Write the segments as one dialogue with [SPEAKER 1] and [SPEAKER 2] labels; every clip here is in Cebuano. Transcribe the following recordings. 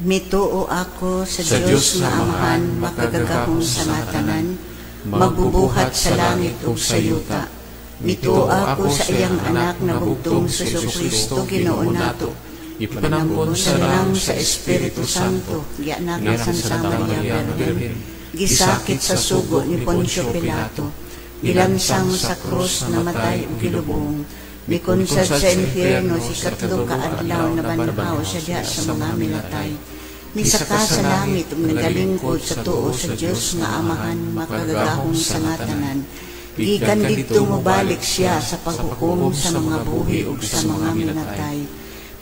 [SPEAKER 1] Mituo ako sa
[SPEAKER 2] Sa
[SPEAKER 1] Dios
[SPEAKER 2] Dios
[SPEAKER 1] nga
[SPEAKER 2] nga
[SPEAKER 1] Amahan,
[SPEAKER 2] Amahan,
[SPEAKER 1] makagagahom
[SPEAKER 2] makagagahom
[SPEAKER 1] sa
[SPEAKER 2] sa
[SPEAKER 1] nga tanan,
[SPEAKER 2] tanan,
[SPEAKER 1] magbubuhat
[SPEAKER 2] magbubuhat
[SPEAKER 1] sa
[SPEAKER 2] sa
[SPEAKER 1] langit
[SPEAKER 2] langit
[SPEAKER 1] ug
[SPEAKER 2] ug
[SPEAKER 1] sa
[SPEAKER 2] sa
[SPEAKER 1] yuta.
[SPEAKER 2] yuta.
[SPEAKER 1] Mituo
[SPEAKER 2] Mituo
[SPEAKER 1] ako
[SPEAKER 2] ako
[SPEAKER 1] sa
[SPEAKER 2] sa
[SPEAKER 1] iyang
[SPEAKER 2] iyang
[SPEAKER 1] anak
[SPEAKER 2] anak
[SPEAKER 1] nga
[SPEAKER 2] nga
[SPEAKER 1] bugtong
[SPEAKER 2] bugtong
[SPEAKER 1] sa
[SPEAKER 2] si
[SPEAKER 1] Kristo
[SPEAKER 2] Kristo
[SPEAKER 1] Ginoo
[SPEAKER 2] Ginoo
[SPEAKER 1] nato.
[SPEAKER 2] nato. Ipanangkon sa lang sa Espiritu Santo,
[SPEAKER 1] Gianak
[SPEAKER 2] gianak
[SPEAKER 1] sa
[SPEAKER 2] sa
[SPEAKER 1] Santa
[SPEAKER 2] Santa
[SPEAKER 1] Maria
[SPEAKER 2] Maria
[SPEAKER 1] Birhen,
[SPEAKER 2] Birhen,
[SPEAKER 1] gisakit
[SPEAKER 2] gisakit
[SPEAKER 1] sa
[SPEAKER 2] sa
[SPEAKER 1] sugo
[SPEAKER 2] sugo
[SPEAKER 1] ni
[SPEAKER 2] ni
[SPEAKER 1] Poncio
[SPEAKER 2] Poncio
[SPEAKER 1] Pilato,
[SPEAKER 2] Pilato,
[SPEAKER 1] gilansang
[SPEAKER 2] gilansang
[SPEAKER 1] sa
[SPEAKER 2] sa
[SPEAKER 1] krus
[SPEAKER 2] krus
[SPEAKER 1] namatay
[SPEAKER 2] namatay
[SPEAKER 1] ug
[SPEAKER 2] ug
[SPEAKER 1] gilubong,
[SPEAKER 2] gilubong,
[SPEAKER 1] mikonsad
[SPEAKER 2] mikonsad
[SPEAKER 1] sa
[SPEAKER 2] sa
[SPEAKER 1] impyerno
[SPEAKER 2] impyerno
[SPEAKER 1] si
[SPEAKER 2] sa
[SPEAKER 1] katlo
[SPEAKER 2] katlo
[SPEAKER 1] ka
[SPEAKER 2] ka
[SPEAKER 1] adlaw
[SPEAKER 2] adlaw
[SPEAKER 1] nabanhaw
[SPEAKER 2] nabanhaw
[SPEAKER 1] siya
[SPEAKER 2] siya
[SPEAKER 1] diha
[SPEAKER 2] diha
[SPEAKER 1] sa
[SPEAKER 2] sa
[SPEAKER 1] mga
[SPEAKER 2] mga
[SPEAKER 1] milatay.
[SPEAKER 2] milatay.
[SPEAKER 1] Misaka
[SPEAKER 2] Misaka
[SPEAKER 1] sa
[SPEAKER 2] sa
[SPEAKER 1] langit
[SPEAKER 2] langit
[SPEAKER 1] ug
[SPEAKER 2] ug
[SPEAKER 1] nagalingkod
[SPEAKER 2] nagalingkod
[SPEAKER 1] sa
[SPEAKER 2] sa
[SPEAKER 1] tuo
[SPEAKER 2] tuo
[SPEAKER 1] sa
[SPEAKER 2] sa
[SPEAKER 1] Dios
[SPEAKER 2] Dios
[SPEAKER 1] nga
[SPEAKER 2] nga
[SPEAKER 1] Amahan
[SPEAKER 2] Amahan,
[SPEAKER 1] makagagahom
[SPEAKER 2] makagagahom
[SPEAKER 1] sa
[SPEAKER 2] sa
[SPEAKER 1] nga
[SPEAKER 2] nga
[SPEAKER 1] tanan.
[SPEAKER 2] tanan.
[SPEAKER 1] Gikan
[SPEAKER 2] Gikan
[SPEAKER 1] didto
[SPEAKER 2] didto
[SPEAKER 1] mobalik
[SPEAKER 2] mobalik
[SPEAKER 1] siya
[SPEAKER 2] siya
[SPEAKER 1] sa
[SPEAKER 2] sa
[SPEAKER 1] paghukom
[SPEAKER 2] paghukom
[SPEAKER 1] sa
[SPEAKER 2] sa
[SPEAKER 1] mga
[SPEAKER 2] mga
[SPEAKER 1] buhi
[SPEAKER 2] buhi
[SPEAKER 1] ug
[SPEAKER 2] ug
[SPEAKER 1] sa
[SPEAKER 2] sa
[SPEAKER 1] mga
[SPEAKER 2] mga
[SPEAKER 1] minatay.
[SPEAKER 2] minatay.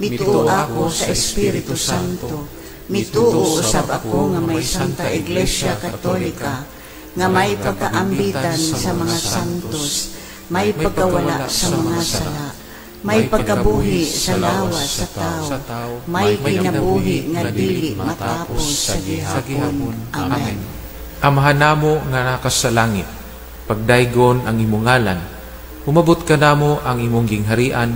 [SPEAKER 1] Mituo
[SPEAKER 2] Mituo
[SPEAKER 1] ako
[SPEAKER 2] ako
[SPEAKER 1] sa
[SPEAKER 2] sa
[SPEAKER 1] Espiritu
[SPEAKER 2] Espiritu
[SPEAKER 1] Santo.
[SPEAKER 2] Santo.
[SPEAKER 1] Mituo
[SPEAKER 2] Mituo
[SPEAKER 1] usab
[SPEAKER 2] usab
[SPEAKER 1] ako
[SPEAKER 2] ako
[SPEAKER 1] nga
[SPEAKER 2] nga
[SPEAKER 1] may
[SPEAKER 2] may
[SPEAKER 1] Santa
[SPEAKER 2] Santa
[SPEAKER 1] Iglesia
[SPEAKER 2] Iglesia
[SPEAKER 1] Katolika,
[SPEAKER 2] Katolika,
[SPEAKER 1] nga
[SPEAKER 2] nga
[SPEAKER 1] may
[SPEAKER 2] may
[SPEAKER 1] pagkaambitan
[SPEAKER 2] pagkaambitan
[SPEAKER 1] sa
[SPEAKER 2] sa
[SPEAKER 1] mga
[SPEAKER 2] mga
[SPEAKER 1] santos,
[SPEAKER 2] santos,
[SPEAKER 1] may
[SPEAKER 2] may
[SPEAKER 1] pagkawala
[SPEAKER 2] pagkawala
[SPEAKER 1] sa
[SPEAKER 2] sa
[SPEAKER 1] mga
[SPEAKER 2] mga
[SPEAKER 1] sala,
[SPEAKER 2] sala,
[SPEAKER 1] may
[SPEAKER 2] may
[SPEAKER 1] pagkabuhi
[SPEAKER 2] pagkabuhi
[SPEAKER 1] sa
[SPEAKER 2] sa
[SPEAKER 1] lawas
[SPEAKER 2] lawas
[SPEAKER 1] sa
[SPEAKER 2] sa
[SPEAKER 1] tao,
[SPEAKER 2] tao,
[SPEAKER 1] may
[SPEAKER 2] may
[SPEAKER 1] kinabuhi
[SPEAKER 2] kinabuhi
[SPEAKER 1] nga
[SPEAKER 2] nga
[SPEAKER 1] dili
[SPEAKER 2] dili
[SPEAKER 1] matapos
[SPEAKER 2] matapos
[SPEAKER 1] sa
[SPEAKER 2] sa
[SPEAKER 1] gihapon.
[SPEAKER 2] gihapon.
[SPEAKER 1] Amen.
[SPEAKER 2] Amen. Amahan namo nga naa ka sa langit, pagdaygon ang imong ngalan, umabot kanamo ang imong gingharian,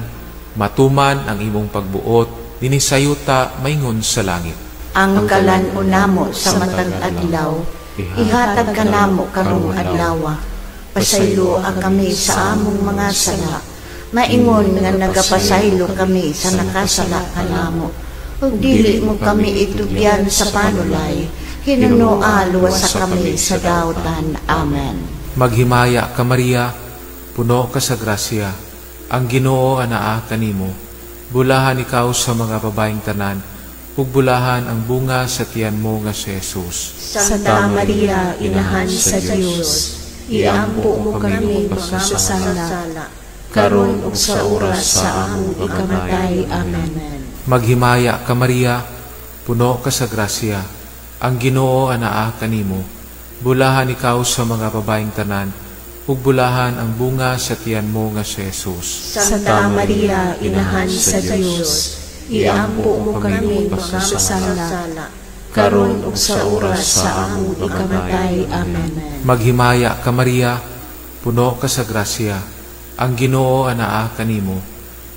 [SPEAKER 2] matuman ang imong pagbuot dinhi sa yuta maingon sa langit.
[SPEAKER 1] Ang kalan-on namo sa matag adlaw, ihatag kanamo karong adlawa. Pasayloa kami sa among mga sala, maingon nga nagapasaylo kami sa nakasala kanamo. Ug dili mo kami itugyan sa panulay, hinunoa luwasa kami sa dautan. Amen.
[SPEAKER 2] Maghimaya ka, Maria, puno ka sa grasya, ang Ginoo anaa kanimo. Bulahan ikaw sa mga babaeng tanan, ug bulahan ang bunga sa tiyan mo nga si Jesus.
[SPEAKER 3] Santa Maria, Inahan sa Dios, iampo mo kami mga makasala, karon ug sa oras sa among ikamatay. Amen.
[SPEAKER 2] Maghimaya ka, Maria, puno ka sa grasya, ang Ginoo anaa kanimo. Bulahan ikaw sa mga babaeng tanan, ug bulahan ang bunga sa tiyan mo nga si Jesus.
[SPEAKER 3] Santa Maria, Inahan sa Dios, iampo mo kami mga makasala, karon ug sa oras sa among ikamatay. Amen.
[SPEAKER 2] Maghimaya ka, Maria, puno ka sa grasya, ang Ginoo anaa kanimo.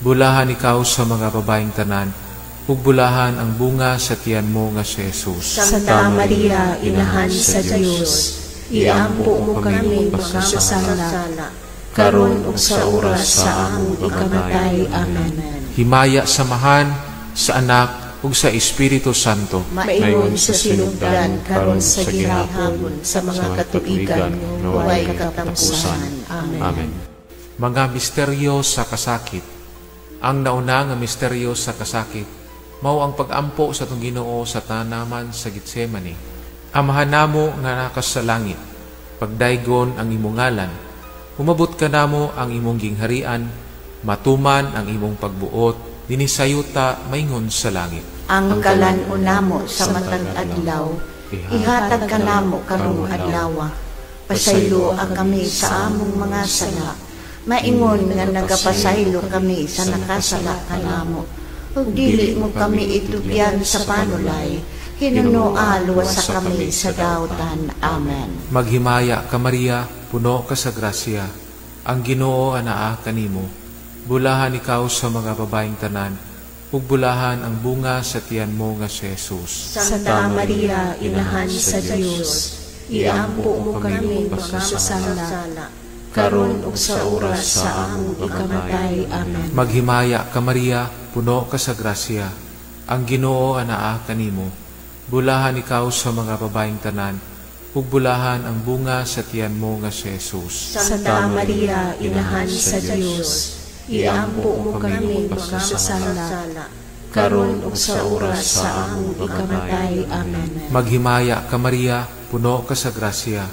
[SPEAKER 2] Bulahan ikaw sa mga babaeng tanan, ug bulahan ang bunga sa tiyan mo nga si Jesus.
[SPEAKER 3] Santa Maria, Inahan sa Dios, iampo mo kami mga makasala, karon ug sa oras sa among ikamatay. Amen.
[SPEAKER 2] Himaya sa Amahan, sa Anak, ug sa Espiritu Santo.
[SPEAKER 3] Maingon sa sinugdan, karon sa gihapon, sa mga katuigan nga way katapusan. Amen.
[SPEAKER 4] Amen.
[SPEAKER 2] Mga misteryo sa kasakit. Ang nauna nga misteryo sa kasakit, mao ang pag-ampo sa atong Ginoo sa tanaman sa Getsemane. Amahan namo nga naa ka sa langit, pagdaygon ang imong ngalan, umabot kanamo ang imong gingharian, matuman ang imong pagbuot dinhi sa yuta maingon sa langit.
[SPEAKER 1] Ang kalan-on namo sa matag adlaw, ihatag kanamo karong adlawa. Pasayloa kami sa among mga sala, maingon nga nagapasaylo kami sa nakasala kanamo. Ug dili mo kami itugyan sa panulay, hinunoa luwasa kami sa dautan. Amen.
[SPEAKER 2] Maghimaya ka, Maria, puno ka sa grasya, ang Ginoo anaa kanimo. Bulahan ikaw sa mga babaeng tanan, ug bulahan ang bunga sa tiyan mo nga si Jesus.
[SPEAKER 3] Santa Maria, Inahan sa Dios, iampo mo kami mga makasala, karon ug sa oras sa among ikamatay. Amen.
[SPEAKER 2] Maghimaya ka, Maria, puno ka sa grasya, ang Ginoo anaa kanimo. Bulahan ikaw sa mga babaeng tanan, ug bulahan ang bunga sa tiyan mo nga si Jesus.
[SPEAKER 3] Santa Maria, Inahan sa Dios, iampo mo kami mga makasala, karon ug sa oras sa among ikamatay. Amen.
[SPEAKER 2] Maghimaya ka, Maria, puno ka sa grasya,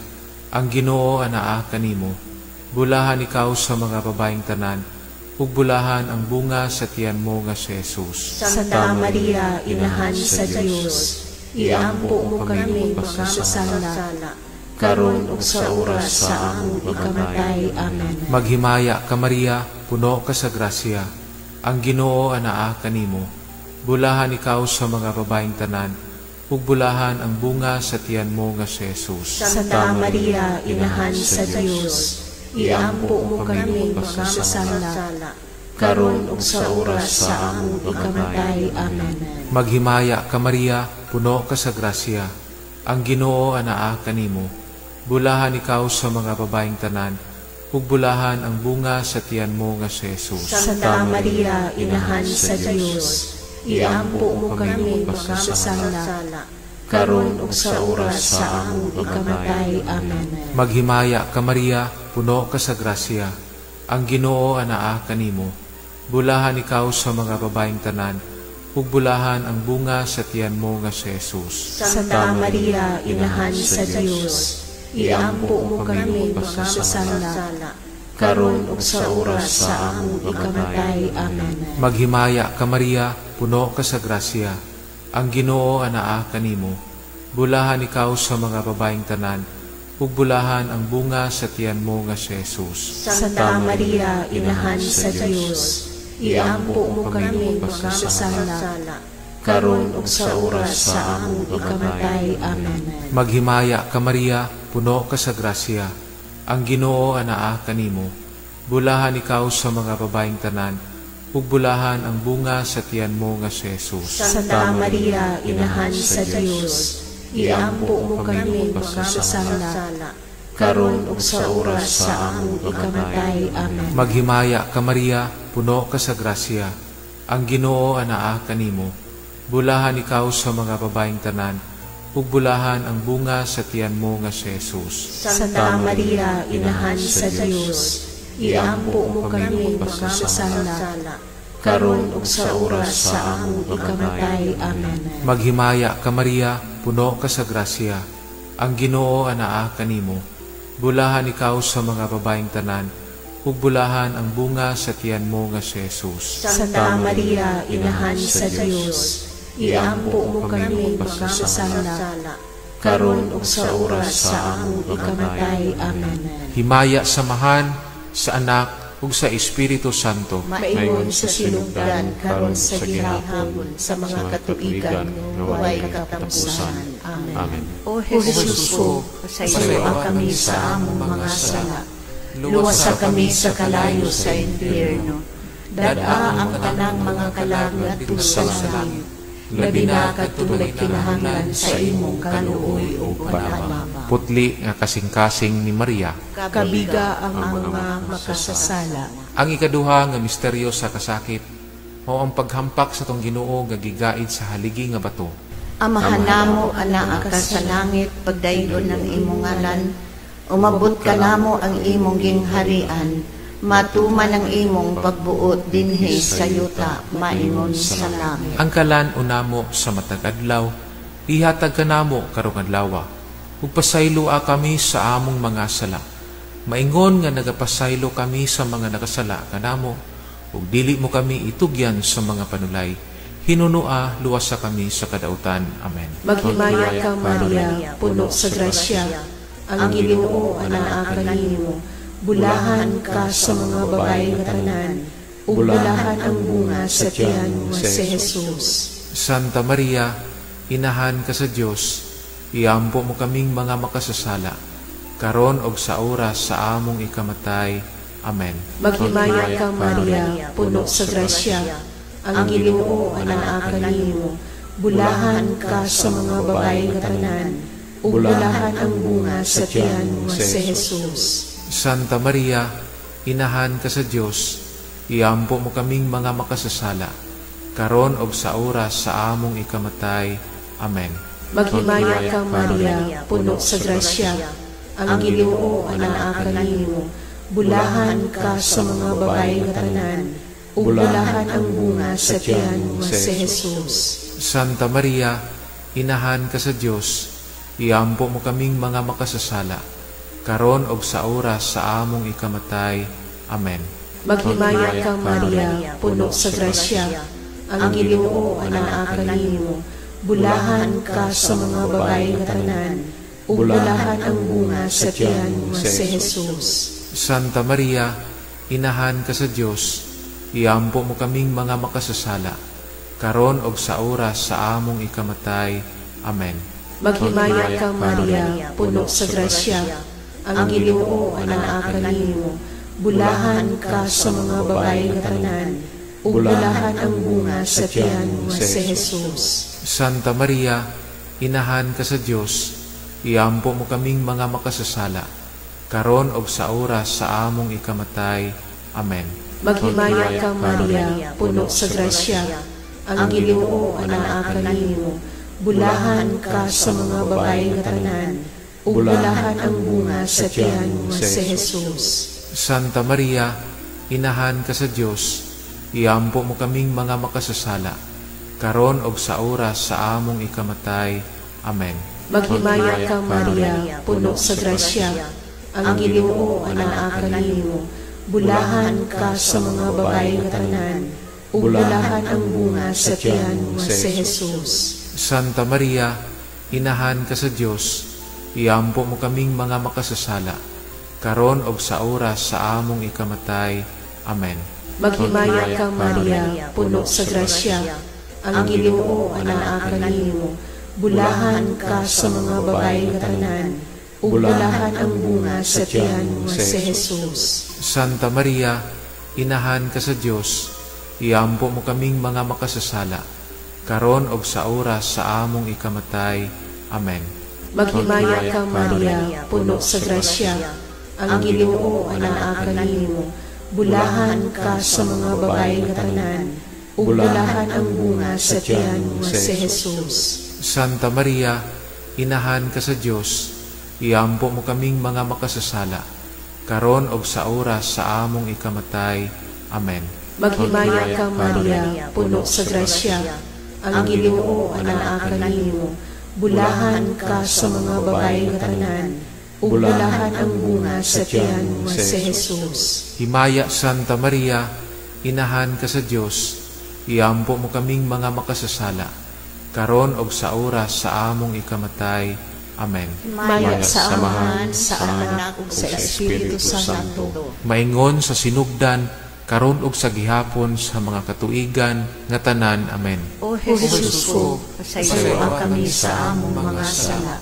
[SPEAKER 2] ang Ginoo anaa kanimo. Bulahan ikaw sa mga babaeng tanan, ug bulahan ang bunga sa tiyan mo nga si Jesus.
[SPEAKER 3] Santa Maria, Inahan sa Dios, iampo mo kami mga makasala, karon ug sa oras sa among ikamatay. Amen.
[SPEAKER 2] Maghimaya ka, Maria, puno ka sa grasya, ang Ginoo anaa kanimo. Bulahan ikaw sa mga babaeng tanan, ug bulahan ang bunga sa tiyan mo nga si Jesus.
[SPEAKER 3] Santa Maria, Inahan sa Dios, iampo mo kami mga makasala, karon ug sa oras sa among ikamatay. Amen.
[SPEAKER 2] Maghimaya ka, Maria, puno ka sa grasya. Ang Ginoo anaa kanimo. Bulahan ikaw sa mga babaeng tanan, ug bulahan ang bunga sa tiyan mo nga si Jesus.
[SPEAKER 3] Santa Maria, Inahan sa Dios, iampo mo kami makasasala, karon ug sa oras sa among ikamatay. Amen.
[SPEAKER 2] Maghimaya ka, Maria, puno ka sa grasya. Ang Ginoo anaa kanimo. Bulahan ikaw sa mga babaeng tanan, ug bulahan ang bunga sa tiyan mo nga si Jesus.
[SPEAKER 3] Santa Maria, Inahan sa Dios, iampo mo kami makasasala, karon ug sa oras sa among ikamatay. Amen.
[SPEAKER 2] Maghimaya ka, Maria, puno ka sa grasya. Ang Ginoo anaa kanimo. Bulahan ikaw sa mga babaeng tanan, ug bulahan ang bunga sa tiyan mo nga si Jesus.
[SPEAKER 3] Santa Maria, Inahan sa Dios, iampo mo kami makasasala, karon ug sa oras sa among ikamatay. Amen.
[SPEAKER 2] Maghimaya ka, Maria, puno ka sa grasya. Ang Ginoo anaa kanimo. Bulahan ikaw sa mga babaeng tanan, ug bulahan ang bunga sa tiyan mo nga si Jesus.
[SPEAKER 3] Santa Maria, Inahan sa Dios, iampo mo kami makasasala, karon ug sa oras sa among ikamatay. Amen.
[SPEAKER 2] Maghimaya ka, Maria, puno ka sa grasya. Ang Ginoo anaa kanimo. Bulahan ikaw sa mga babaeng tanan, ug bulahan ang bunga sa tiyan mo nga si Jesus.
[SPEAKER 3] Santa Maria, Inahan sa Dios, iampo mo kami makasasala, karon ug sa oras sa among ikamatay. Amen.
[SPEAKER 2] Maghimaya ka, Maria, puno ka sa grasya. Ang Ginoo anaa kanimo. Bulahan ikaw sa mga babaeng tanan, ug bulahan ang bunga sa tiyan mo nga si Jesus.
[SPEAKER 3] Santa Maria, Inahan sa Dios, iampo mo kami makasasala, karon ug sa oras sa among ikamatay. Amen.
[SPEAKER 2] Himaya sa Amahan, sa Anak, ug sa Espiritu Santo.
[SPEAKER 3] Maingon sa sinugdan, karon sa gihapon, sa mga katuigan nga walay katapusan. Amen.
[SPEAKER 4] Amen.
[SPEAKER 1] O Jesus ko, pasayloa kami sa among mga sala. Luwasa kami sa kalayo sa impyerno. Dad-a ang tanang mga kalag ngadto sa langit.
[SPEAKER 3] Labi na kadtong nagkinahanglan sa imong kaluoy ug panabang.
[SPEAKER 2] Putli nga kasing-kasing ni Maria.
[SPEAKER 3] Kabiga ang mga makasasala.
[SPEAKER 2] Ang ikaduha nga misteryo sa kasakit mao ang paghampak sa atong Ginoo nga gigaid sa haligi nga bato.
[SPEAKER 1] Amahan namo, anaa ka sa langit, pagdaygon ang imong ngalan. Umabot kanamo ang imong gingharian, matuman ang imong pagbuot dinhi sa yuta, maingon sa langit.
[SPEAKER 2] Ang kalan-on namo sa matag adlaw, ihatag kanamo karong adlawa. Ug pasayloa kami sa among mga sala. Maingon nga nagapasaylo kami sa mga nakasala kanamo, ug dili mo kami itugyan sa mga panulay. Hinunoa, luwasa kami sa kadautan. Amen.
[SPEAKER 3] Maghimaya ka, Maria, puno sa grasya. Ang Ginoo anaa kanimo. Bulahan ka sa mga babae nga tanan, ug bulahan ang bunga sa tiyan nga si Jesus.
[SPEAKER 2] Santa Maria, Inahan ka sa Dios, iampo mo kaming mga makasasala, karon og sa oras sa among ikamatay. Amen.
[SPEAKER 3] Maghimaya ka, Maria, puno sa grasya. Ang Ginoo anaa kanimo. Bulahan ka sa mga babae nga tanan, ug bulahan ang bunga sa tiyan nga si Jesus.
[SPEAKER 2] Santa Maria, Inahan ka sa Dios, iampo mo kaming mga makasasala, karon og sa oras sa among ikamatay. Amen.
[SPEAKER 3] Maghimaya ka, Maria, puno sa grasya. Ang Ginoo anaa kanimo. Bulahan ka sa mga babae nga tanan, ug bulahan ang bunga sa tiyan nga si Jesus.
[SPEAKER 2] Santa Maria, Inahan ka sa Dios, iampo mo kaming mga makasasala, karon og sa oras sa among ikamatay. Amen.
[SPEAKER 3] Maghimaya ka, Maria, puno sa grasya. Ang Ginoo anaa kanimo. Bulahan ka sa mga babae nga tanan, ug bulahan ang bunga sa tiyan nga si Jesus.
[SPEAKER 2] Santa Maria, Inahan ka sa Dios, iampo mo kaming mga makasasala, karon og sa oras sa among ikamatay. Amen.
[SPEAKER 3] Maghimaya ka, Maria, puno sa grasya. Ang Ginoo anaa kanimo. Bulahan ka sa mga babae nga tanan, ug bulahan ang bunga sa tiyan nga si Jesus.
[SPEAKER 2] Santa Maria, Inahan ka sa Dios, iampo mo kaming mga makasasala, karon og sa oras sa among ikamatay. Amen.
[SPEAKER 3] Maghimaya ka, Maria, puno sa grasya, ang Ginoo anaa kanimo. Bulahan ka sa mga babae nga tanan, ug bulahan ang bunga sa tiyan nga si Jesus.
[SPEAKER 2] Santa Maria, Inahan ka sa Dios, iampo mo kaming mga makasasala, karon og sa oras sa among ikamatay. Amen.
[SPEAKER 3] Maghimaya ka, Maria, puno sa grasya, ang Ginoo anaa kanimo. Bulahan ka sa mga babae nga tanan, ug bulahan ang bunga sa tiyan nga si Jesus.
[SPEAKER 2] Santa Maria, Inahan ka sa Dios, iampo mo kaming mga makasasala, karon og sa oras sa among ikamatay. Amen.
[SPEAKER 3] Maghimaya ka, Maria, puno sa grasya, ang Ginoo anaa kanimo. Bulahan ka sa mga babae nga tanan, ug bulahan ang bunga sa tiyan nga si Jesus.
[SPEAKER 2] Santa Maria, Inahan ka sa Dios, iampo mo kaming mga makasasala, karon og sa oras sa among ikamatay. Amen.
[SPEAKER 3] Maghimaya ka, Maria, puno sa grasya, ang Ginoo anaa kanimo. Bulahan ka sa mga babae nga tanan, ug bulahan ang bunga sa tiyan nga si Jesus.
[SPEAKER 2] Santa Maria, Inahan ka sa Dios, iampo mo kaming mga makasasala, karon og sa oras sa among ikamatay. Amen.
[SPEAKER 3] Maghimaya ka, Maria, puno sa grasya, ang Ginoo anaa kanimo. Bulahan ka sa mga babae nga tanan, ug bulahan ang bunga sa tiyan nga si Jesus.
[SPEAKER 2] Himaya, Santa Maria, Inahan ka sa Dios, iampo mo kaming mga makasasala, karon og sa oras sa among ikamatay. Amen.
[SPEAKER 3] Himaya sa Amahan, sa Anak ug sa Espiritu Santo.
[SPEAKER 2] Maingon sa sinugdan, karon ug sa gihapon sa mga katuigan nga tanan. Amen.
[SPEAKER 1] O Jesus ko, pasayloa kami sa among mga sala.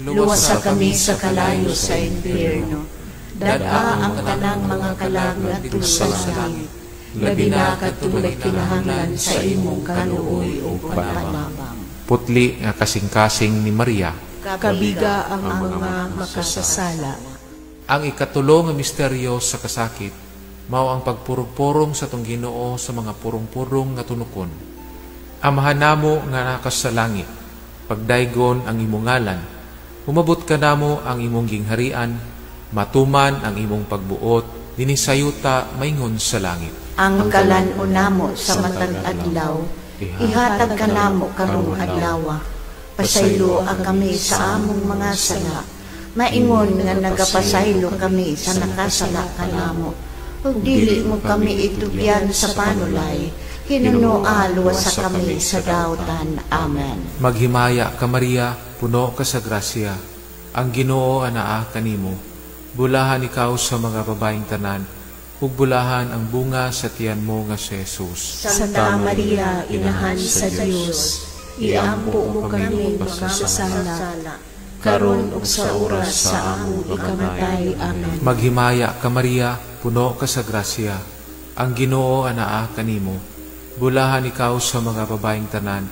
[SPEAKER 1] Luwasa kami sa kalayo sa impyerno. Dad-a ang tanang mga kalag ngadto sa langit. Labi na kadtong nagkinahanglan sa imong kaluoy ug panabang.
[SPEAKER 2] Putli nga kasing-kasing ni Maria.
[SPEAKER 3] Kabiga ang mga makasasala.
[SPEAKER 2] Ang ikatulo nga misteryo sa kasakit mao ang pagpurong-purong sa atong Ginoo sa mga purong-purong nga tunukon. Amahan namo nga naa ka sa langit, pagdaygon ang imong ngalan. Umabot kanamo ang imong gingharian, matuman ang imong pagbuot dinhi sa yuta maingon sa langit.
[SPEAKER 1] Ang kalan-on namo sa matag adlaw, ihatag kanamo karong adlawa. Pasayloa kami sa among mga sala, maingon nga nagapasaylo kami sa nakasala kanamo. Ug dili mo kami itugyan sa panulay, hinunoa luwasa kami sa dautan. Amen.
[SPEAKER 2] Maghimaya ka, Maria, puno ka sa grasya. Ang Ginoo anaa kanimo. Bulahan ikaw sa mga babaeng tanan, ug bulahan ang bunga sa tiyan mo nga si Jesus.
[SPEAKER 3] Santa Maria, Inahan sa Dios, iampo mo kami makasasala, karon ug sa oras sa among ikamatay. Amen.
[SPEAKER 2] Maghimaya ka, Maria, puno ka sa grasya. Ang Ginoo anaa kanimo. Bulahan ikaw sa mga babaeng tanan,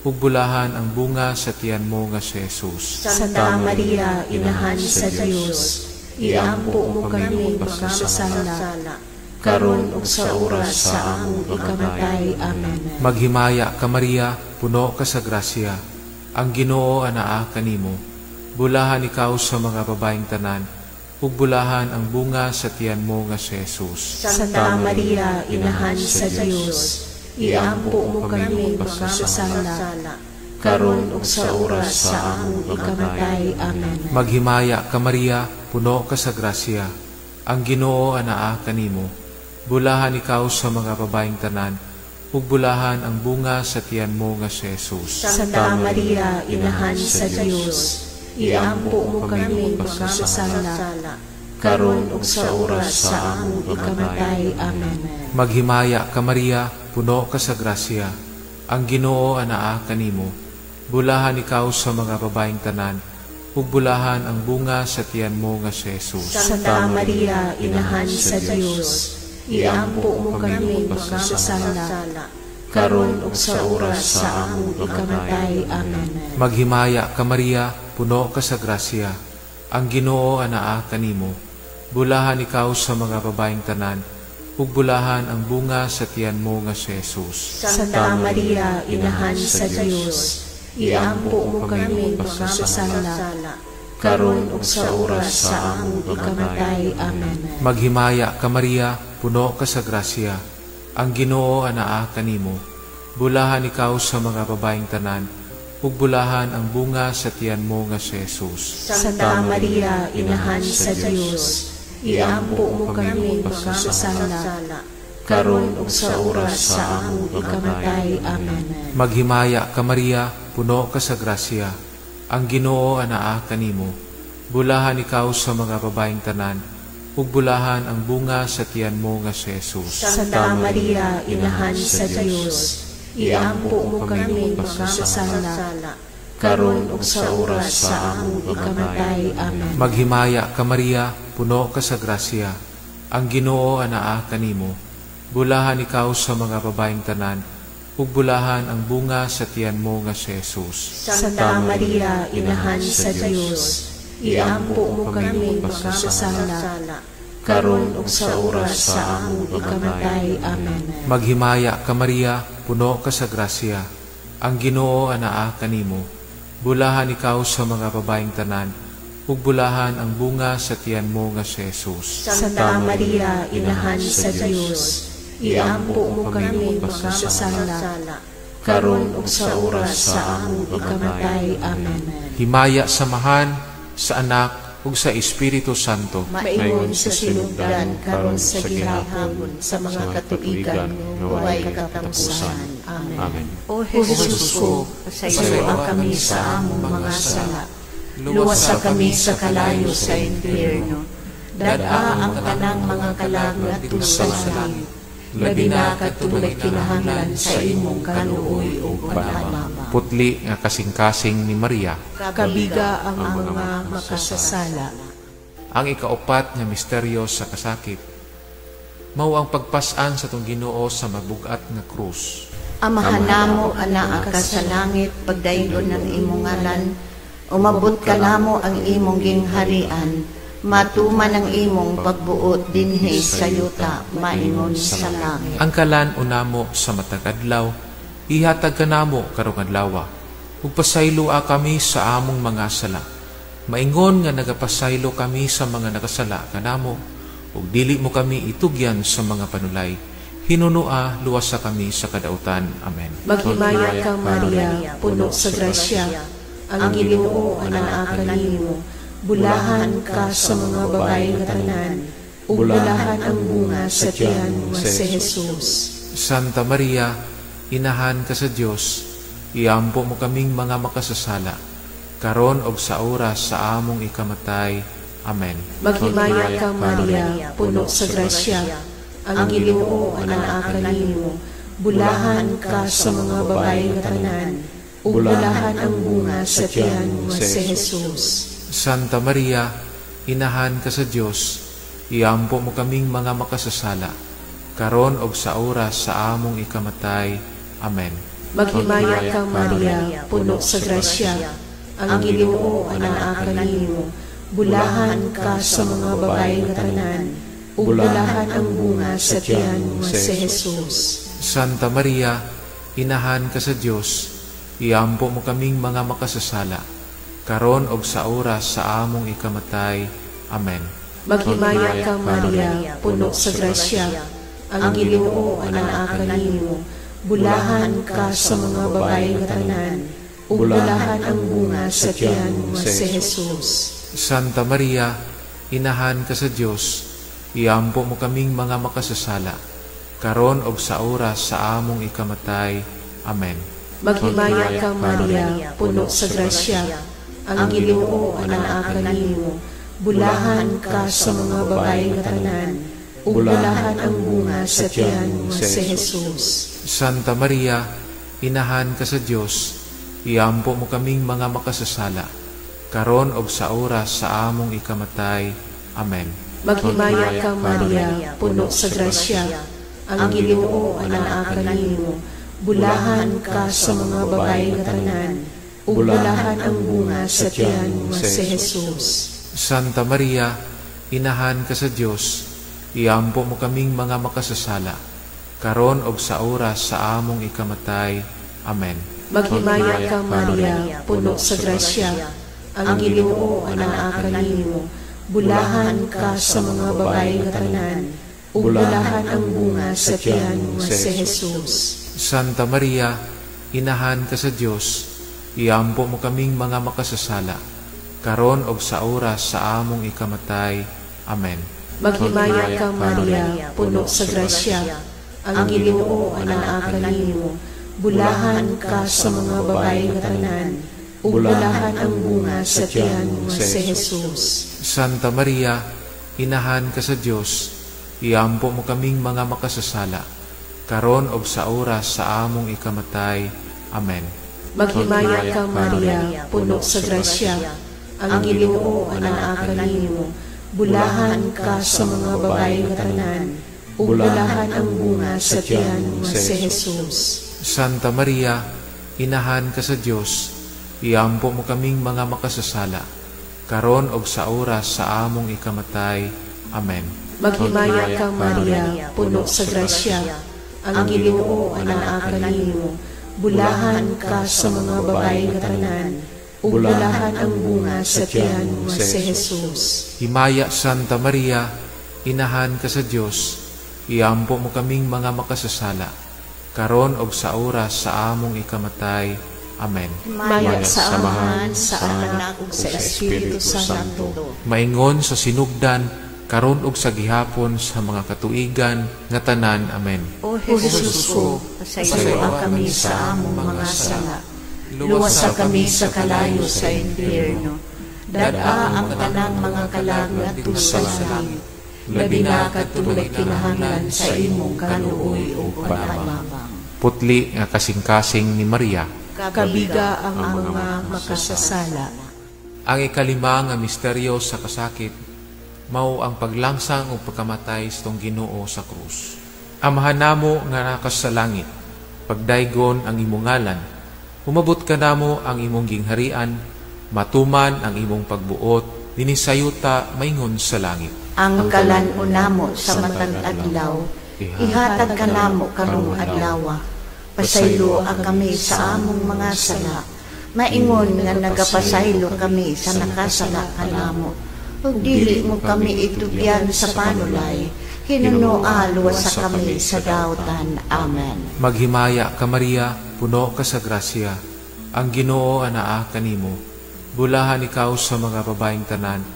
[SPEAKER 2] ug bulahan ang bunga sa tiyan mo nga si Jesus.
[SPEAKER 3] Santa Maria, Inahan sa Dios, iampo mo kami makasasala, karon ug sa oras sa among ikamatay. Amen.
[SPEAKER 2] Maghimaya ka, Maria, puno ka sa grasya. Ang Ginoo anaa kanimo. Bulahan ikaw sa mga babaeng tanan, ug bulahan ang bunga sa tiyan mo nga si Jesus.
[SPEAKER 3] Santa Maria, Inahan sa Dios, iampo mo kami makasasala, karon ug sa oras sa among ikamatay. Amen.
[SPEAKER 2] Maghimaya ka, Maria, puno ka sa grasya. Ang Ginoo anaa kanimo. Bulahan ikaw sa mga babaeng tanan, ug bulahan ang bunga sa tiyan mo nga si Jesus.
[SPEAKER 3] Santa Maria, Inahan sa Dios, iampo mo kami makasasala, karon ug sa oras sa among ikamatay. Amen.
[SPEAKER 2] Maghimaya ka, Maria, puno ka sa grasya. Ang Ginoo anaa kanimo. Bulahan ikaw sa mga babaeng tanan, ug bulahan ang bunga sa tiyan mo nga si Jesus.
[SPEAKER 3] Santa Maria, Inahan sa Dios, iampo mo kami makasasala, karon ug sa oras sa among ikamatay. Amen.
[SPEAKER 2] Maghimaya ka, Maria, puno ka sa grasya. Ang Ginoo anaa kanimo. Bulahan ikaw sa mga babaeng tanan, ug bulahan ang bunga sa tiyan mo nga si Jesus.
[SPEAKER 3] Santa Maria, Inahan sa Dios, iampo mo kami makasasala, karon ug sa oras sa among ikamatay. Amen.
[SPEAKER 2] Maghimaya ka, Maria, puno ka sa grasya. Ang Ginoo anaa kanimo. Bulahan ikaw sa mga babaeng tanan, ug bulahan ang bunga sa tiyan mo nga si Jesus.
[SPEAKER 3] Santa Maria, Inahan sa Dios, iampo mo kami makasasala, karon ug sa oras sa among ikamatay. Amen.
[SPEAKER 2] Maghimaya ka, Maria, puno ka sa grasya. Ang Ginoo anaa kanimo. Bulahan ikaw sa mga babaeng tanan, ug bulahan ang bunga sa tiyan mo nga si Jesus.
[SPEAKER 3] Santa Maria, Inahan sa Dios, iampo mo kami makasasala, karon ug sa oras sa among ikamatay. Amen.
[SPEAKER 2] Maghimaya ka, Maria, puno ka sa grasya. Ang Ginoo anaa kanimo. Bulahan ikaw sa mga babaeng tanan, ug bulahan ang bunga sa tiyan mo nga si Jesus.
[SPEAKER 3] Santa Maria, Inahan sa Dios, iampo mo kami makasasala, karon ug sa oras sa among ikamatay. Amen.
[SPEAKER 2] Maghimaya ka, Maria, puno ka sa grasya. Ang Ginoo anaa kanimo. Bulahan ikaw sa mga babaeng tanan, ug bulahan ang bunga sa tiyan mo nga si Jesus.
[SPEAKER 3] Santa Maria, Inahan sa Dios, iampo mo kami makasasala, karon ug sa oras sa among ikamatay. Amen.
[SPEAKER 2] Himaya sa Amahan, sa Anak, ug sa Espiritu Santo.
[SPEAKER 3] Maingon sa sinugdan, karon sa gihapon, sa mga katuigan nga way katapusan. Amen.
[SPEAKER 2] Amen.
[SPEAKER 1] O Jesus ko, pasayloa kami sa among mga sala. Luwasa kami sa kalayo sa impyerno. Dad-a ang tanang mga kalag ngadto sa langit.
[SPEAKER 3] Labi na kadtong nagkinahanglan sa imong kaluoy ug panabang.
[SPEAKER 2] Putli nga kasing-kasing ni Maria.
[SPEAKER 3] Kabiga ang mga makasasala.
[SPEAKER 2] Ang ikaupat nga misteryo sa kasakit mao ang pagpas-an sa atong Ginoo sa mabugat nga krus.
[SPEAKER 1] Amahan namo, anaa ka sa langit, pagdaygon ang imong ngalan, umabot ka namo ang imong gingharian, matuman ang imong pagbuot dinhi sa yuta, maingon sa langit.
[SPEAKER 2] Ang kalan-on namo sa matag adlaw, ihatag kanamo karong adlaw. Ug pasayloa kami sa among mga sala, maingon nga nagapasaylo kami sa mga nakasala kanamo, ug dili mo kami itugyan sa mga panulay. Hinunoa, luwasa kami sa kadautan. Amen.
[SPEAKER 3] Maghimaya ka, Maria, puno sa grasya. Ang Ginoo anaa kanimo. Bulahan ka sa mga babae nga tanan, ug bulahan ang bunga sa tiyan nga si Jesus.
[SPEAKER 2] Santa Maria, Inahan ka sa Dios, iampo mo kaming mga makasasala, karon og sa oras sa among ikamatay. Amen.
[SPEAKER 3] Maghimaya ka, Maria, puno sa grasya. Ang Ginoo anaa kanimo. Bulahan ka sa mga babae nga tanan, ug bulahan ang bunga sa tiyan nga si Jesus.
[SPEAKER 2] Santa Maria, Inahan ka sa Dios, iampo mo kaming mga makasasala, karon og sa oras sa among ikamatay. Amen.
[SPEAKER 3] Maghimaya ka, Maria, puno sa grasya. Ang Ginoo anaa kanimo. Bulahan ka sa mga babae nga tanan, ug bulahan ang bunga sa tiyan nga si Jesus.
[SPEAKER 2] Santa Maria, Inahan ka sa Dios, iampo mo kaming mga makasasala, karon og sa oras sa among ikamatay. Amen.
[SPEAKER 3] Maghimaya ka, Maria, puno sa grasya. Ang Ginoo anaa kanimo. Bulahan ka sa mga babae nga tanan, ug bulahan ang bunga sa tiyan nga si Jesus.
[SPEAKER 2] Santa Maria, Inahan ka sa Dios, iampo mo kaming mga makasasala, karon og sa oras sa among ikamatay. Amen.
[SPEAKER 3] Maghimaya ka, Maria, puno sa grasya. Ang Ginoo anaa kanimo. Bulahan ka sa mga babae nga tanan, ug bulahan ang bunga sa tiyan nga si Jesus.
[SPEAKER 2] Santa Maria, Inahan ka sa Dios, iampo mo kaming mga makasasala, karon og sa oras sa among ikamatay. Amen.
[SPEAKER 3] Maghimaya ka, Maria, puno sa grasya. Ang Ginoo anaa kanimo. Bulahan ka sa mga babae nga tanan, ug bulahan ang bunga sa tiyan nga si Jesus.
[SPEAKER 2] Santa Maria, inahan ka sa Dios, iampo mo kaming mga makasasala, karon og sa oras sa among ikamatay. Amen.
[SPEAKER 3] Maghimaya ka, Maria, puno sa grasya, ang Ginoo anaa kanimo. Bulahan ka sa mga babae nga tanan, ug bulahan ang bunga sa tiyan nga si Jesus.
[SPEAKER 2] Santa Maria, inahan ka sa Dios, iampo mo kaming mga makasasala, karon og sa oras sa among ikamatay. Amen.
[SPEAKER 3] Maghimaya ka, Maria, puno sa grasya, ang Ginoo anaa kanimo. Bulahan ka sa mga babae nga tanan, ug bulahan ang bunga sa tiyan nga si Jesus.
[SPEAKER 2] Santa Maria, inahan ka sa Dios, iampo mo kaming mga makasasala, karon og sa oras sa among ikamatay. Amen.
[SPEAKER 3] Maghimaya ka, Maria, puno sa grasya, ang Ginoo anaa kanimo. Bulahan ka sa mga babae nga tanan, ug bulahan ang bunga sa tiyan nga si Jesus.
[SPEAKER 2] Santa Maria, inahan ka sa Dios, iampo mo kaming mga makasasala, karon og sa oras sa among ikamatay. Amen.
[SPEAKER 3] Maghimaya ka, Maria, puno sa grasya, ang Ginoo anaa kanimo. Bulahan ka sa mga babae nga tanan, ug bulahan ang bunga sa tiyan nga si Jesus.
[SPEAKER 2] Himaya, Santa Maria, inahan ka sa Dios, iampo mo kaming mga makasasala, karon og sa oras sa among ikamatay. Amen.
[SPEAKER 3] Himaya sa Amahan, sa Anak ug sa Espiritu Santo.
[SPEAKER 2] Maingon sa sinugdan, karon ug sa gihapon sa mga katuigan nga tanan. Amen.
[SPEAKER 1] O Jesus ko, pasayloa kami sa among mga sala. Luwasa kami sa kalayo sa impyerno. Dad-a ang tanang mga kalag ngadto sa langit. Labi na kadtong nagkinahanglan sa imong kaluoy ug panabang.
[SPEAKER 2] Putli nga kasing-kasing ni Maria.
[SPEAKER 3] Kabiga ang mga makasasala.
[SPEAKER 2] Ang ikalima nga misteryo sa kasakit mao ang paglangsang ug pagkamatay sa atong Ginoo sa krus. Amahan namo nga nakas sa langit, pagdaygon ang imong ngalan, umabot kanamo ang imong gingharian, matuman ang imong pagbuot dinhi sa yuta maingon sa langit.
[SPEAKER 1] Ang kalan-on namo sa matag adlaw, ihatag kanamo karong adlawa. Pasayloa kami sa among mga sala, maingon nga nagapasaylo kami sa nakasala kanamo. Ug dili mo kami itugyan sa panulay, hinunoa luwasa kami sa dautan. Amen.
[SPEAKER 2] Maghimaya ka, Maria, puno ka sa grasya. Ang Ginoo anaa kanimo. Bulahan ikaw sa mga babaeng tanan,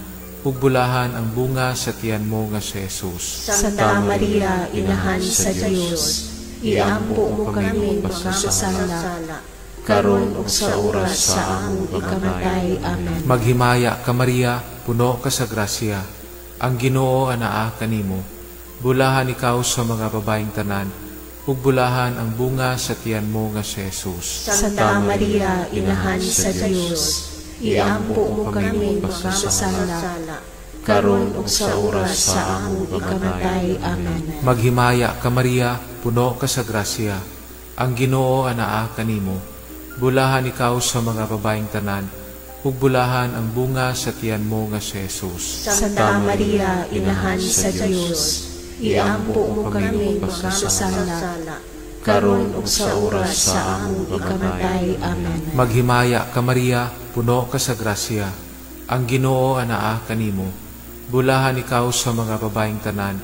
[SPEAKER 2] ug bulahan ang bunga sa tiyan mo nga si Jesus.
[SPEAKER 3] Santa Maria, inahan sa Dios, iampo mo kami makasasala, karon ug sa oras sa among ikamatay. Amen.
[SPEAKER 2] Maghimaya ka, Maria, puno ka sa grasya. Ang Ginoo anaa kanimo. Bulahan ikaw sa mga babaeng tanan, ug bulahan ang bunga sa tiyan mo nga si Jesus.
[SPEAKER 3] Santa Maria, inahan sa Dios, iampo mo kami makasasala, karon ug sa oras sa among ikamatay. Amen.
[SPEAKER 2] Maghimaya ka, Maria, puno ka sa grasya. Ang Ginoo anaa kanimo. Bulahan ikaw sa mga babaeng tanan, ug bulahan ang bunga sa tiyan mo nga si Jesus.
[SPEAKER 3] Santa Maria, inahan sa Dios, iampo mo kami makasasala, karon ug sa oras sa among ikamatay. Amen.
[SPEAKER 2] Maghimaya ka, Maria, puno ka sa grasya. Ang Ginoo anaa kanimo. Bulahan ikaw sa mga babaeng tanan,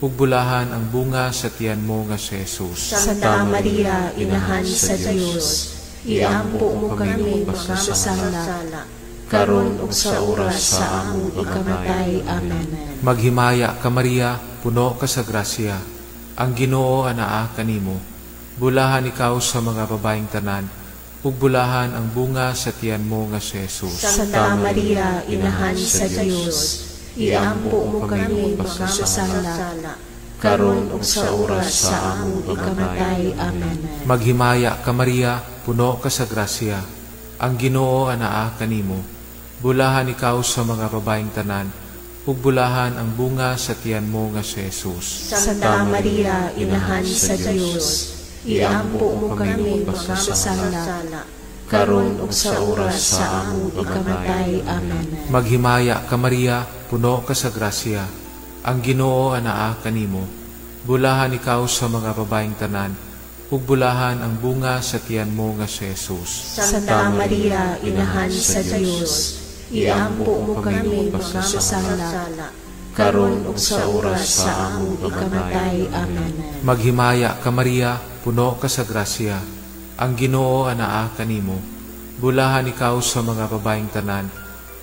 [SPEAKER 2] ug bulahan ang bunga sa tiyan mo nga si Jesus.
[SPEAKER 3] Santa Maria, inahan sa Dios, iampo mo kami makasasala, karon ug sa oras sa among ikamatay. Amen.
[SPEAKER 2] Maghimaya ka, Maria, puno ka sa grasya. Ang Ginoo anaa kanimo. Bulahan ikaw sa mga babaeng tanan, ug bulahan ang bunga sa tiyan mo nga si Jesus.
[SPEAKER 3] Santa Maria, inahan sa Dios, iampo mo kami makasasala, karon ug sa oras sa among ikamatay. Amen.
[SPEAKER 2] Maghimaya ka, Maria, puno ka sa grasya. Ang Ginoo anaa kanimo. Bulahan ikaw sa mga babaeng tanan, ug bulahan ang bunga sa tiyan mo nga si Jesus.
[SPEAKER 3] Santa Maria, inahan sa Dios, Iampo mo kami makasasala, karon ug sa oras sa among ikamatay. Amen.
[SPEAKER 2] Maghimaya ka, Maria, puno ka sa grasya. Ang Ginoo anaa kanimo. Bulahan ikaw sa mga babaeng tanan, ug bulahan ang bunga sa tiyan mo nga si Jesus.
[SPEAKER 3] Santa Maria, Inahan sa Dios, iampo mo kami makasasala, karon ug sa oras sa among ikamatay. Amen.
[SPEAKER 2] Maghimaya ka, Maria, puno ka sa grasya. Ang Ginoo anaa kanimo. Bulahan ikaw sa mga babaeng tanan,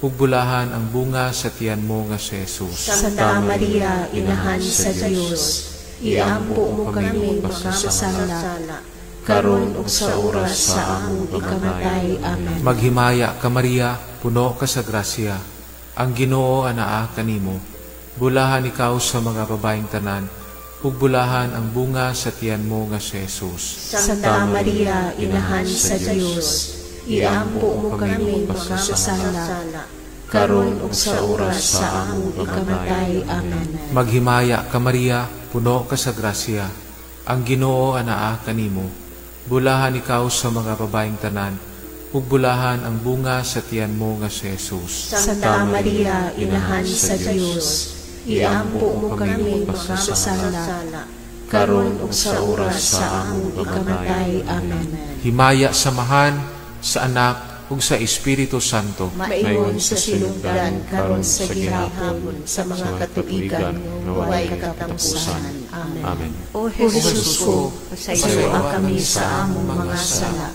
[SPEAKER 2] ug bulahan ang bunga sa tiyan mo nga si Jesus.
[SPEAKER 3] Santa Maria, Inahan sa Dios, iampo mo kami makasasala, karon ug sa oras sa among ikamatay. Amen.
[SPEAKER 2] Maghimaya ka, Maria, puno ka sa grasya. Ang Ginoo anaa kanimo. Bulahan ikaw sa mga babaeng tanan, ug bulahan ang bunga sa tiyan mo nga si Jesus.
[SPEAKER 3] Santa Maria, Inahan sa Dios, iampo mo kami makasasala, karon ug sa oras sa among ikamatay. Amen.
[SPEAKER 2] Maghimaya ka, Maria, puno ka sa grasya. Ang Ginoo anaa kanimo. Bulahan ikaw sa mga babaeng tanan, ug bulahan ang bunga sa tiyan mo nga si Jesus.
[SPEAKER 3] Santa Maria, Inahan sa Dios, iampo mo kami makasasala, karon ug sa oras sa among ikamatay. Amen.
[SPEAKER 2] Himaya sa Amahan, sa Anak, ug sa Espiritu Santo.
[SPEAKER 3] Maingon sa sinugdan, karon sa gihapon, sa mga katuigan nga walay katapusan. Amen.
[SPEAKER 2] Amen.
[SPEAKER 1] O Jesus ko, pasayloa kami sa among mga sala.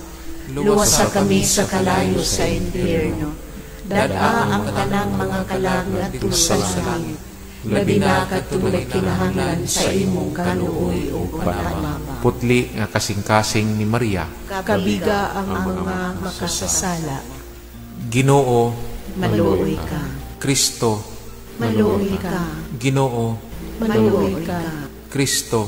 [SPEAKER 1] Luwasa kami sa kalayo sa impyerno. Dad-a ang tanang mga kalag ngadto sa langit.
[SPEAKER 3] Labi na kadtong nagkinahanglan sa imong kaluoy ug panabang.
[SPEAKER 2] Putli nga kasing-kasing ni Maria.
[SPEAKER 3] Kabiga ang mga makasasala.
[SPEAKER 2] Ginoo,
[SPEAKER 1] Maluoy ka.
[SPEAKER 2] Kristo,
[SPEAKER 1] Maluoy ka.
[SPEAKER 2] Ginoo,
[SPEAKER 3] Maluoy ka.
[SPEAKER 2] Kristo,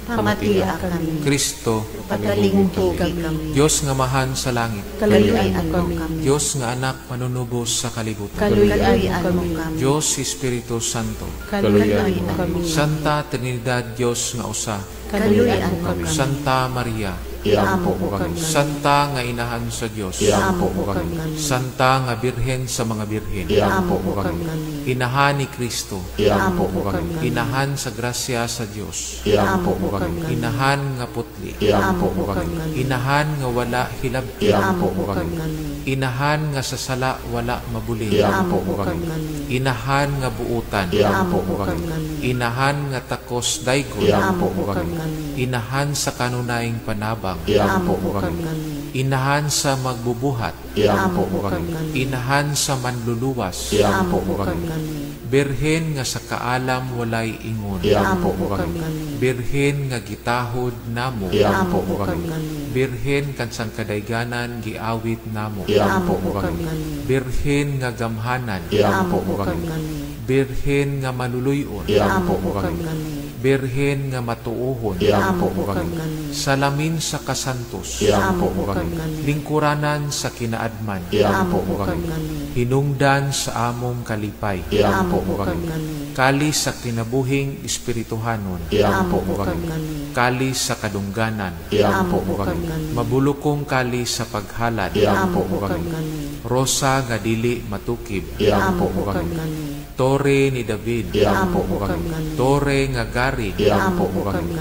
[SPEAKER 1] Pamatia kami.
[SPEAKER 2] Kristo,
[SPEAKER 1] Patalinghugi kami.
[SPEAKER 2] Dios nga Amahan sa langit,
[SPEAKER 3] Kaluy-an mo kami.
[SPEAKER 2] Dios nga Anak manunubos sa kalibutan,
[SPEAKER 3] Kaluy-an mo kami.
[SPEAKER 2] Dios Espiritu Santo,
[SPEAKER 3] Kaluy-an mo kami.
[SPEAKER 2] Santa Trinidad Dios nga usa,
[SPEAKER 3] Kaluy-an mo kami.
[SPEAKER 2] Santa Maria,
[SPEAKER 1] Iampo mo kami.
[SPEAKER 2] Santa nga Inahan sa Dios,
[SPEAKER 1] Iampo mo kami.
[SPEAKER 2] Santa nga Birhen sa mga birhen,
[SPEAKER 1] Iampo mo kami.
[SPEAKER 2] Inahan ni Kristo,
[SPEAKER 1] Iampo mo kami.
[SPEAKER 2] Inahan sa grasya sa Dios,
[SPEAKER 1] Iampo mo kami.
[SPEAKER 2] Inahan nga putli,
[SPEAKER 1] Iampo mo kami.
[SPEAKER 2] Inahan nga wala hilabti,
[SPEAKER 1] Iampo mo kami.
[SPEAKER 2] Inahan nga sa sala wala mabulin,
[SPEAKER 1] Iampo mo kami.
[SPEAKER 2] Inahan nga buutan,
[SPEAKER 1] Iampo mo kami.
[SPEAKER 2] Inahan nga takos daygon,
[SPEAKER 1] Iampo mo kami.
[SPEAKER 2] Inahan sa kanunayng panabang,
[SPEAKER 1] Iampo mo kami.
[SPEAKER 2] Inahan sa magbubuhat,
[SPEAKER 1] Iampo mo kami.
[SPEAKER 2] Inahan sa manluluwas,
[SPEAKER 1] Iampo mo kami.
[SPEAKER 2] Birhen nga sa kaalam walay ingon,
[SPEAKER 1] Iampo mo kami.
[SPEAKER 2] Birhen nga gitahod namo,
[SPEAKER 1] Iampo mo kami.
[SPEAKER 2] Birhen kansang kadayganan giawit namo,
[SPEAKER 1] Iampo mo kami.
[SPEAKER 2] Birhen nga gamhanan,
[SPEAKER 1] Iampo mo kami.
[SPEAKER 2] Birhen nga maluluyon,
[SPEAKER 1] Iampo mo kami.
[SPEAKER 2] Birhen nga matuohon,
[SPEAKER 1] Iampo mo kami.
[SPEAKER 2] Salamin sa kasantos,
[SPEAKER 1] Iampo mo kami.
[SPEAKER 2] Lingkuranan sa kinaadman,
[SPEAKER 1] Iampo mo kami.
[SPEAKER 2] Hinungdan sa among kalipay,
[SPEAKER 1] Iampo mo kami.
[SPEAKER 2] Kali sa kinabuhing espirituhanon,
[SPEAKER 1] Iampo mo kami.
[SPEAKER 2] Kali sa kadungganan,
[SPEAKER 1] Iampo mo kami.
[SPEAKER 2] Mabulukong kali sa paghalad,
[SPEAKER 1] Iampo mo kami.
[SPEAKER 2] Rosa nga dili matukib,
[SPEAKER 1] Iampo mo kami.
[SPEAKER 2] Tore ni David,
[SPEAKER 1] Iampo mo kami.
[SPEAKER 2] Tore nga gari,
[SPEAKER 1] Iampo mo kami.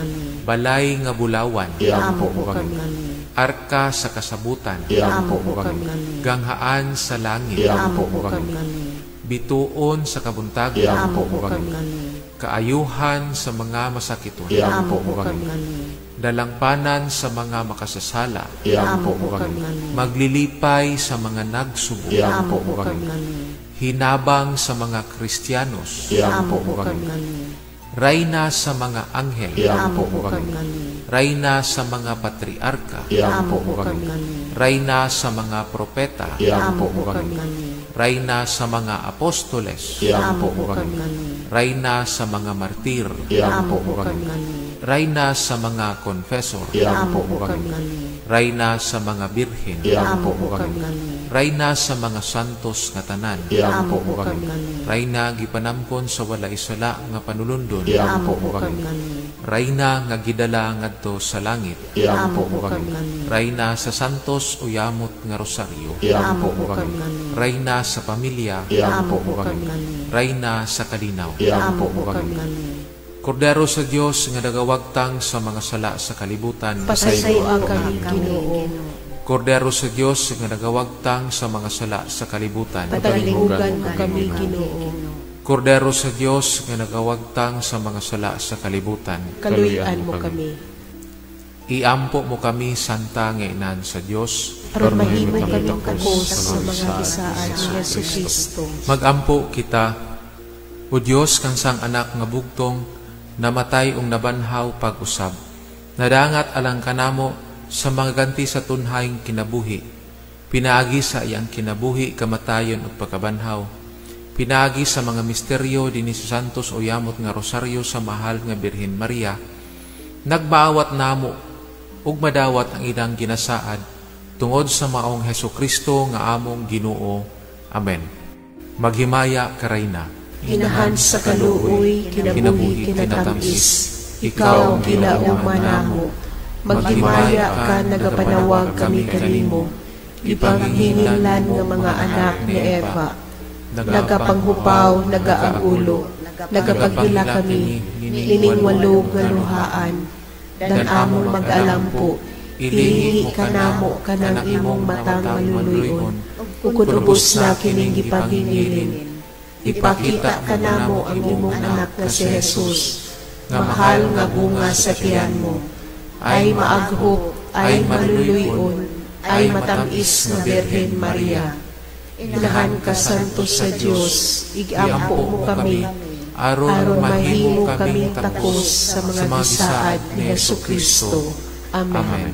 [SPEAKER 2] Balay nga bulawan,
[SPEAKER 1] Iampo mo kami.
[SPEAKER 2] Arka sa kasabutan,
[SPEAKER 1] Iampo mo kami.
[SPEAKER 2] Ganghaan sa langit,
[SPEAKER 1] Iampo mo kami.
[SPEAKER 2] Bituon sa kabuntagon,
[SPEAKER 1] Iampo mo kami.
[SPEAKER 2] Kaayuhan sa mga masakiton,
[SPEAKER 1] Iampo mo kami.
[SPEAKER 2] Dalangpanan sa mga makasasala,
[SPEAKER 1] Iampo mo kami.
[SPEAKER 2] Maglilipay sa mga nagsubo,
[SPEAKER 1] Iampo mo kami.
[SPEAKER 2] Hinabang sa mga Kristiyanos,
[SPEAKER 1] Iampo mo kami.
[SPEAKER 2] Rayna sa mga anghel,
[SPEAKER 1] Iampo mo kami.
[SPEAKER 2] Rayna sa mga patriarka,
[SPEAKER 1] Iampo mo kami.
[SPEAKER 2] Rayna sa mga propeta,
[SPEAKER 1] Iampo mo kami.
[SPEAKER 2] Rayna sa mga apostoles,
[SPEAKER 1] Iampo mo kami.
[SPEAKER 2] Rayna sa mga martir,
[SPEAKER 1] Iampo mo kami.
[SPEAKER 2] Rayna sa mga confessor,
[SPEAKER 1] Iampo mo kami.
[SPEAKER 2] Rayna sa mga birhen,
[SPEAKER 1] Iampo mo kami.
[SPEAKER 2] Rayna sa mga santos nga tanan,
[SPEAKER 1] Iampo mo kami.
[SPEAKER 2] Rayna gipanamkon sa wala isala nga panulundon,
[SPEAKER 1] Iampo mo kami.
[SPEAKER 2] Rayna nga gidala ngadto sa langit,
[SPEAKER 1] Iampo mo kami.
[SPEAKER 2] Rayna sa Santos o Yamot nga Rosaryo,
[SPEAKER 1] Iampo mo kami.
[SPEAKER 2] Rayna sa pamilya,
[SPEAKER 1] Iampo mo kami.
[SPEAKER 2] Rayna sa kalinaw.
[SPEAKER 1] Iampo mo kami.
[SPEAKER 2] Kordero sa Dios nga nagawagtang sa mga sala sa kalibutan,
[SPEAKER 3] Pasayloa kami, Ginoo.
[SPEAKER 2] Kordero sa Dios nga nagawagtang sa mga sala sa kalibutan,
[SPEAKER 3] Patalinghugan mo kami, Ginoo.
[SPEAKER 2] Kordero sa Dios nga nagawagtang sa mga sala sa kalibutan,
[SPEAKER 3] Kaluy-an mo kami.
[SPEAKER 2] Iampo mo kami, Santa nga Inan sa Dios,
[SPEAKER 3] aron mahimo kami takos sa mga gisaad ni Hesus Kristo.
[SPEAKER 2] Magampo kita. O Dios kang sang anak nga bugtong namatay ug nabanhaw pag-usab, nadangat alang kanamo sa mga ganti sa tunhayng kinabuhi, pinaagi sa iyang kinabuhi, kamatayon ug pagkabanhaw, pinaagi sa mga misteryo dinhi sa Santos o Yamot nga Rosaryo sa mahal nga Birhen Maria, nagmaawat namo ug madawat ang ilang ginasaad tungod sa maong Hesus Kristo nga among Ginoo. Amen. Maghimaya ka, Reyna.
[SPEAKER 3] Inahan sa kaluoy, kinabuhi, kinatamis, ikaw ang gilauman namo. Maghimaya ka, nagapanawag kami kanimo. Ipanghinginlan nga mga anak ni Eva. Nagapanghupaw, nagaagulo, nagapagila kami, nining walo nga luhaan. Dan among mag-alampo, ilingi ka namo kanang imong matang maluluyon, ug kun ubos na kining gipaghingilin, ipakita ka namo ang imong anak nga si Jesus, mahal nga bunga sa tiyan mo. Ay maaghop, ay maluluyon, ay matamis nga Birhen Maria. Inahan ka santo sa Dios, igampo mo kami, aron mahimo kaming takos sa mga gisaad ni Hesus Kristo. Amen.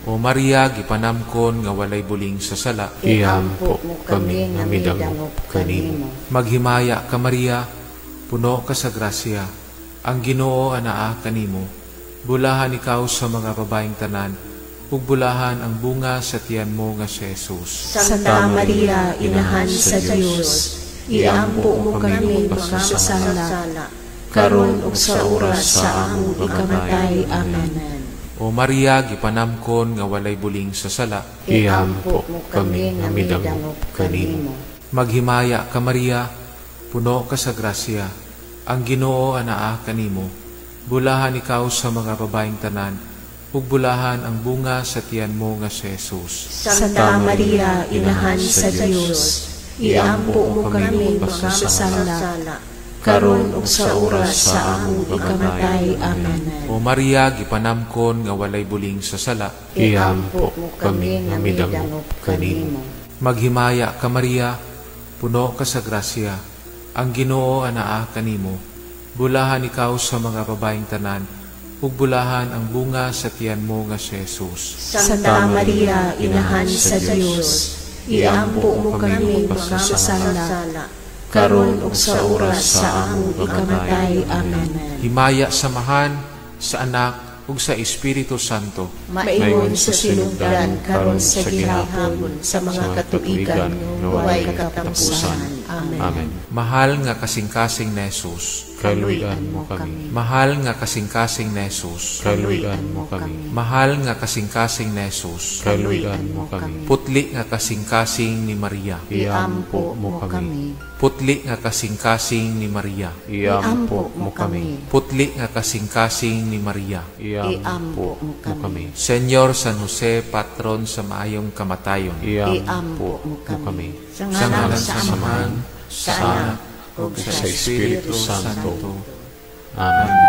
[SPEAKER 2] O Maria, gipanamkon nga walay buling sa sala,
[SPEAKER 4] iampo mo kami nga midangop kanimo.
[SPEAKER 2] Maghimaya ka, Maria, puno ka sa grasya, ang Ginoo anaa kanimo. Bulahan ikaw sa mga babaeng tanan, ug bulahan ang bunga sa tiyan mo nga si Jesus.
[SPEAKER 3] Santa Maria, inahan sa Dios, iampo mo kami mga makasala, karon ug sa oras sa among ikamatay. Amen.
[SPEAKER 2] O Maria, gipanamkon nga walay buling sa sala,
[SPEAKER 4] iampo mo kami nga midangop kanimo.
[SPEAKER 2] Maghimaya ka, Maria, puno ka sa grasya, ang Ginoo anaa kanimo. Bulahan ikaw sa mga babaeng tanan, ug bulahan ang bunga sa tiyan mo nga si Jesus.
[SPEAKER 3] Santa Maria, inahan sa Dios, iampo mo kami mga makasala, karon ug sa oras sa among ikamatay. Amen.
[SPEAKER 2] O Maria, gipanamkon nga walay buling sa sala,
[SPEAKER 4] iampo mo kami nga midangop kanimo.
[SPEAKER 2] Maghimaya ka, Maria, puno ka sa grasya, ang Ginoo anaa kanimo. Bulahan ikaw sa mga babaeng tanan, ug bulahan ang bunga sa tiyan mo nga si Jesus.
[SPEAKER 3] Santa Maria, inahan sa Dios, iampo mo kami mga makasala, karon ug sa oras sa among ikamatay. Amen.
[SPEAKER 2] Himaya sa Amahan, sa Anak, ug sa Espiritu Santo.
[SPEAKER 3] Maingon sa sinugdan, karon sa gihapon, sa mga katuigan nga walay katapusan. Amen.
[SPEAKER 4] Amen.
[SPEAKER 2] Mahal nga kasing-kasing ni Jesus,
[SPEAKER 4] kaluy-an mo kami.
[SPEAKER 2] Mahal nga kasing-kasing ni Jesus,
[SPEAKER 4] kaluy-an mo kami.
[SPEAKER 2] Mahal nga kasing-kasing ni Jesus,
[SPEAKER 4] kaluy-an mo kami.
[SPEAKER 2] Putli nga kasing-kasing ni Maria,
[SPEAKER 4] iampo mo kami.
[SPEAKER 2] Putli nga kasing-kasing ni Maria,
[SPEAKER 4] iampo mo kami.
[SPEAKER 2] Putli nga kasing-kasing ni Maria,
[SPEAKER 4] iampo mo kami.
[SPEAKER 2] Senyor San Jose, patron sa maayong kamatayon,
[SPEAKER 4] iampo mo kami.
[SPEAKER 1] Sa ngalan sa Amahan, sa Anak, ug
[SPEAKER 4] sa Espiritu Santo. Amen.